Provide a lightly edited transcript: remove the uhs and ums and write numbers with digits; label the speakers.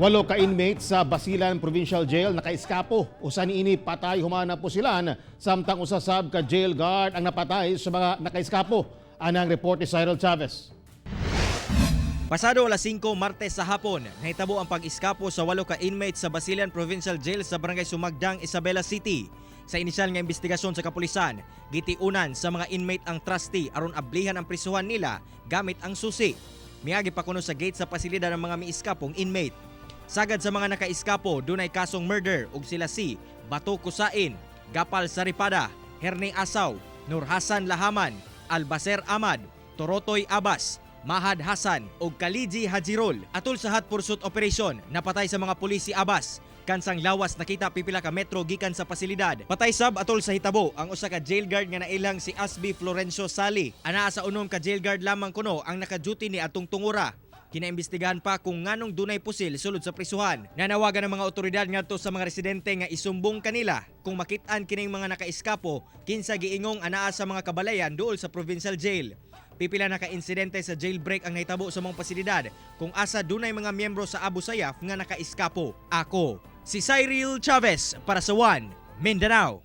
Speaker 1: Walo ka inmates sa Basilan Provincial Jail nakaiskapo. Usa niini patay human napusilan, samtang usa sab ka jail guard ang napatay sa mga nakaiskapo. Anang report ni Cyril Chavez.
Speaker 2: Pasado alas 5 Martes sa hapon, nahitabo ang pag-iskapo sa walo ka inmates sa Basilan Provincial Jail sa Barangay Sumagdang, Isabela City. Sa inisyal nga investigasyon sa kapulisan, gitiunan sa mga inmate ang trustee aron ablihan ang prisuhan nila gamit ang susi. Miagi pa kuno sa gate sa pasilidad ng mga miiskapong inmate. Sagad sa mga nakaiskapo, dunay kasong murder ug sila si Bato Kusain, Gapal Saripada, Herne Asaw, Nur Hasan Lahaman, Albaser Ahmad, Torotoy Abbas, Mahad Hasan ug Kaliji Hajirol. Atol sa hot pursuit operation, napatay sa mga pulis si Abbas. Kansang lawas nakita pipila ka metro gikan sa pasilidad. Patay sab atol sa hitabo ang usa ka jail guard nga nailang si Asby Florencio Sali. Anaa sa unom ka jail guard lamang kuno ang naka-duty ni atong tungura. Kinaimbestigahan pa kung nganong dunay pusil sulod sa prisuhan. Nanawagan ang mga otoridad ngadto sa mga residente nga isumbong kanila kung makit-an kining mga nakaiskapo, kinsa giingong anaa sa mga kabalayan duol sa provincial jail. Pipila na ka-insidente sa jailbreak ang nahitabo sa mga pasilidad kung asa dunay mga miyembro sa Abu Sayyaf nga nakaiskapo. Ako, si Cyril Chavez para sa One Mindanao.